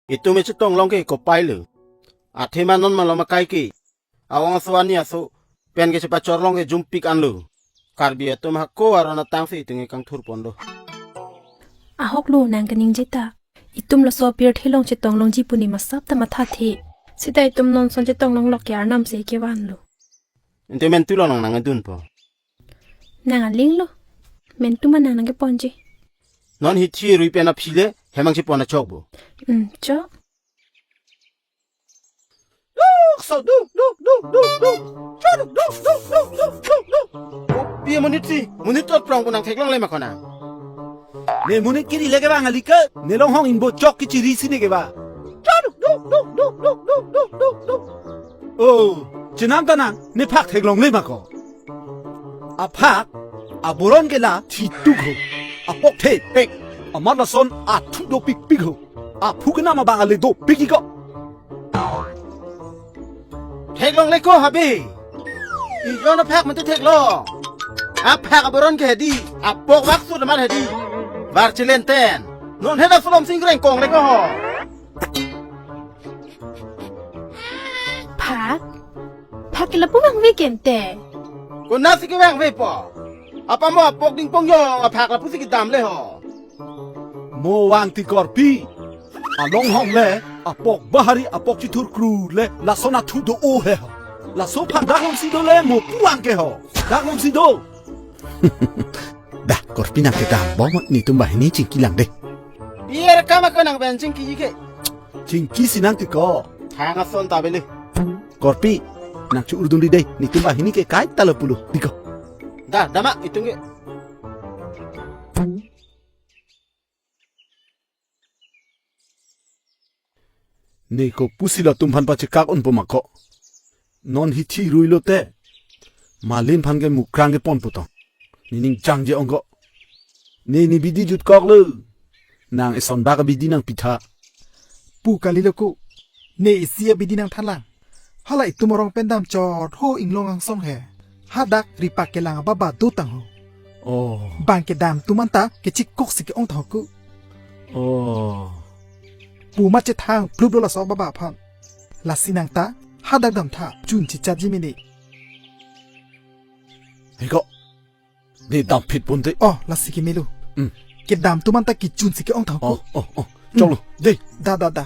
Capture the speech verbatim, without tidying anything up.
Itum echetong long ke kopai lo. Athema non malom akai ke. Awang aso ani aso pen kechepachor long ke jumpik anlo. Karbi atum hako aron atang si itum ke kangthur pon do. Ahok lo nang kaningje ta. Itum laso apirthe along chetong longji pu ne masap ta mathathe. Seta itum non ason chetong longlok ke arnam si kevan lo. Ante mentu lo nang nangdunpo. Nang aling lo. Mentu ma nang nangkeponji. Non hithi rui pen aphi le hemang chepon achok bo. Hmm, chok. Duk, so, duk, duk, duk, duk, duk. Cho, duk, duk, duk, duk, duk, duk, duk. O, pi monit si, monit tot prong pu nang theklongle ma ko nang. Ne monit kiri le kevang kali ke, ne longhong inbo chok kechiri si ne kevang. Cho, duk, duk, duk, duk, duk. O, chenam ta nang, ne phak theklongle ma ko. Aphak, aboron ke la thituk ho. Apok thepek, amat lason athu dopikpik ho. Aphu kenam abang ale dopik iko. Theklongle ko habe. Ijon aphak mate theklong. Aphak aboron ke hedi, apok bak sut amat hedi. Bar chilenten. Non hena sulom sing rengkong le ko ho. Phak? Phak ke lapu vangve ke ante. Konat si kevangvepo? Apamo apok dingpong jong aphak lapu si kedam le ho. Mo vang ti korpi. Alonghong le apok bahari apok chithur kru le lason athu do-o he ho. Laso phak dak longsi do le mo pu vang ke ho. Dak longsi do. Dah, korpi nang kedam bom netum banghini chingki lang dei. Biar kama ko nang ben chingkiji ke. Chingki si nang ti ko. Thang ason ta bele. Korpi, nang chu urdun di dei, netum banghini ke kaita lo pulo, di ko. Dah, dama itum ke. Ne kopusi latum aphan pachekak unpo ma ko. Non hithi rui lote. Malin aphan ke mukrang kepon putong. Nening jangje ong ko. Ne ne bidi jutkok lo. Nang eson bak abidi nang pitha. Pu kali lo ko. Ne isi abidi nang thalang. Hala itum arong pen dam chot ho inglong angsong he. Hadak ripak kelang ababa do tang ho. Oh. Bang kedam atum anta kechikok si ke-ong tang ho ko. Oh. Pu ma chethang plup lo laso ababa aphan. Lasi nang ta hadak dam tha chun chichatji mene. Hei ko. Ne dam phit pon te. Oh, lasi ke melo. Hmm. Kedam atum anta kechun si ke-ong tang ho ko. Oh, oh, oh. Cholo, dei. Da, da, da.